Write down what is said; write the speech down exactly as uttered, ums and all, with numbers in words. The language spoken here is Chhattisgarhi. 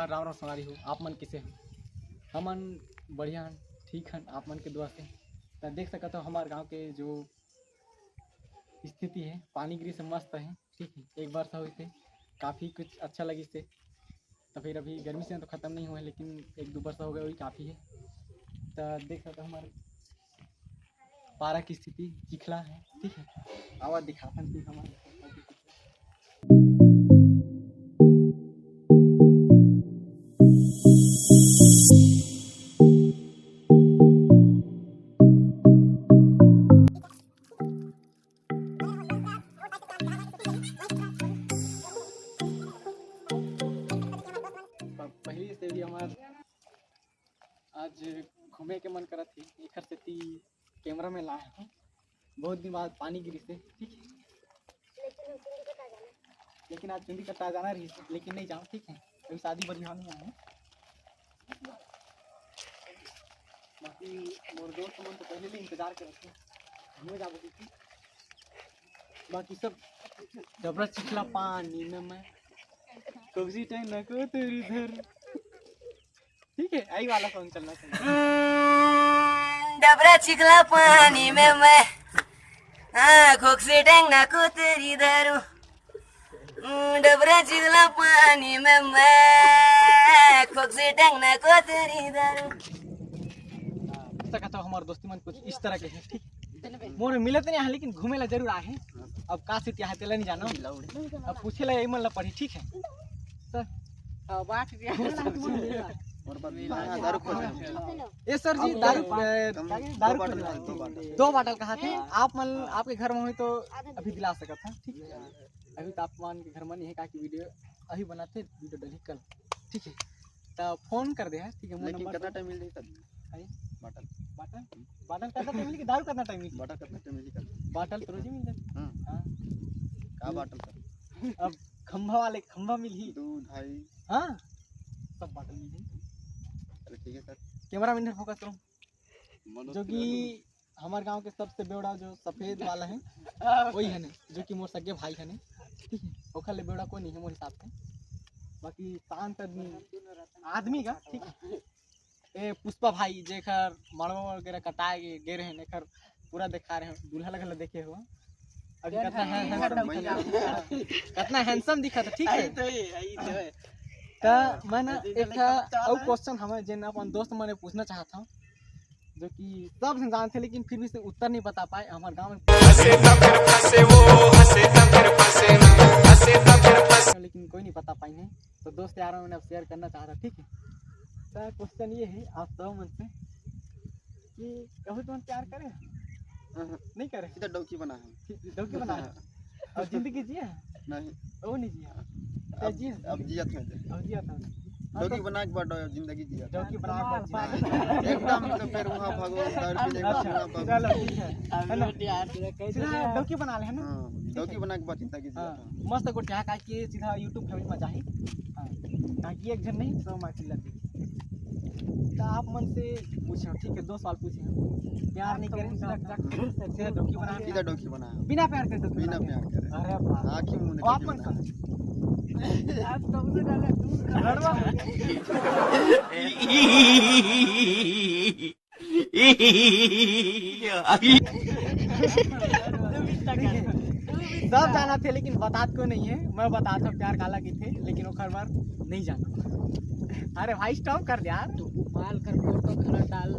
राम राम संगवारी हो, आप मन कइसे हो? हमन बढ़िया हन, ठीक हन, आप मन के दुआ से। त देख सकत हो हमार गांव के जो स्थिति है, पानी गिरी से मस्त है, ठीक है। एक बरसा होइस हे, काफ़ी कुछ अच्छा लगिस हे। तो फिर अभी गर्मी से तो ख़त्म नहीं हुआ है, लेकिन एक दो बरसा हो गया, वही काफ़ी है। तो देख सकते हो हमारे पारा की स्थिति चिखला है, ठीक है। आवा दिखाथन फिर हमारे पहली से भी हमार आज घूमे के मन करत हे, एखर सेती कैमरा में लाए हूँ। बहुत दिन बाद पानी गिरिस हे, ठीक है, लेकिन आज चुंदी कटा जाना रही, लेकिन नहीं जाऊँ, ठीक है, अभी शादी बर बिहाव नहीं आए हैं। बाकी मोर दोस्त मन तो पहले ले इंतजार करत हे, घूमे जाबो, ठीक है। बाकी सब डबरा चिखला पानी में मैं कोगसी टैंक ना को तेरी धर, ठीक है, यही वाला सॉन्ग चलना चाहिए। डबरा चिखला पानी में मैं, हाँ, खोक्सी टैंक ना को तेरी दारू। हम्म, डबरा चिखला पानी में मैं, खोक्सी टैंक ना को तेरी दारू। अच्छा, कहता हूँ, हमारे दोस्ती मन कुछ इस तरह के हैं, ठीक? मोर मिलत नहीं है, लेकिन घूमे ला जरूर आए हैं। अब का सीट यहाँ तेला नहीं जाना, अब पूछे ला यही मन ला पड़ी, ठीक है सर? अब आठ रुपया। हाँ, दारू खोज। ए सर जी, दारू, ए, दारू दो खोज। दो बाटल कहा थे आप मन, आपके घर में हुई तो अभी दिला सकत था, ठीक है। अभी तो आप मन के घर में नहीं है, काकी वीडियो अभी बनाते, वीडियो डली कल, ठीक है। तो फोन कर दे है, ठीक है। लेकिन कितना टाइम मिल जाएगा? बाटल, बाटल, बाटल कितना टाइम मिली? दारू कितना टाइम मिली? बाटल कितना टाइम मिली कल? बाटल तो रोज ही मिल जाता। हाँ। हाँ। का बाटल सर? अब खंभा वाले खंभा मिली। दो ढाई। हाँ, सब बाटल मिली। चलो ठीक है सर। कैमरा मैन फोकस करो। जो कि हमारे गांव के सबसे बेवड़ा जो सफेद वाला है, वही है ने, जो कि मोर सगे भाई है ने, ठीक है। ओखर ले बेवड़ा कोई नहीं है मोर हिसाब से। बाकी शांत आदमी, आदमी का, ठीक है। ए पुष्पा भाई जेकर मड़वा वगैरह कटाए गे, गे रहे, एकर पूरा देखा रहे, दूल्हा लगल देखे हो। अभी कितना है, handsome दिखा था, कितना handsome दिखा था, ठीक है। तो मैं ना एक ठा अउ question हमें जेन अपन दोस्त मने पूछना चाहत हूँ, जो कि सब से जानते लेकिन फिर भी से उत्तर नहीं बता पाए हमारे गांव में। लेकिन कोई नहीं बता पाए हैं, तो दोस्त यारों में अब शेयर करना चाह रहा, ठीक है। तो क्वेश्चन ये है आप सब मन से कि कभी तुम प्यार करे? नहीं करे। सीधा डौकी बना है। डौकी बना है। और जिंदगी जिए? नहीं। वो नहीं जिए। अब, जी अब जिया था। अब जिया था। डौकी बना के बाद जिंदगी जिया था। डौकी बना के बाद। एकदम तो फिर वहाँ भागो, दारू पीने के बाद वहाँ भागो। चलो, ठीक है। है ना? सीधा डौकी बना ले, है ना? हाँ, डौकी बना के बाद जिंदगी जिया था। मस्त गोठिया का कि सीधा YouTube फैमिली में जाही। हाँ। ताकि एक जन नहीं, सब माटी लग गई। तो आप मन से पूछे, ठीक है, दो सवाल पूछे। प्यार नहीं करे, सीधा डौकी बना। सीधा डौकी बना। बिना प्यार करे डौकी बिना बना। प्यार करे। अरे बाप। आँखी मुंह आप मन से। आप तुमसे ज्यादा दूर रड़वा। सब जाना थे लेकिन बतात को नहीं है। मैं बतात हूँ प्यार काला की थे, लेकिन ओखर बार नहीं जाना। अरे भाई stop कर दे यार। तो उबाल कर फोटो खड़ा डाल।